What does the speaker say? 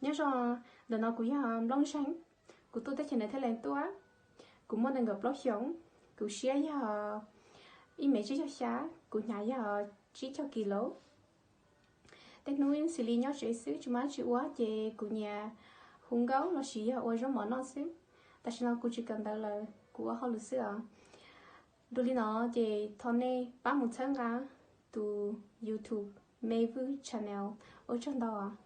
Nyob zoo, ntawm no kuv yog Nplooj Zeeg, kuv tuaj teb chaws Netherlands tuaj. Kuv muaj nees nkaum plaub xyoos, kuv siab yog ib mev tsib caug xya, kuv hnyav yog tsib caug kis lus. Tej hnub xws li nyob tsev xwb tsis muaj dab tsi ua ces kuv nyiam hu nkauj los sis yog ua zaub mov noj xwb. Tam sim no kuv tsis kawm ntawv lawm, kuv ua hauj lwm xwb os. Dua li no ces thov nej pab mus txhawb nqa tus YouTube Me Vwj Channel, ua tsaug ntau.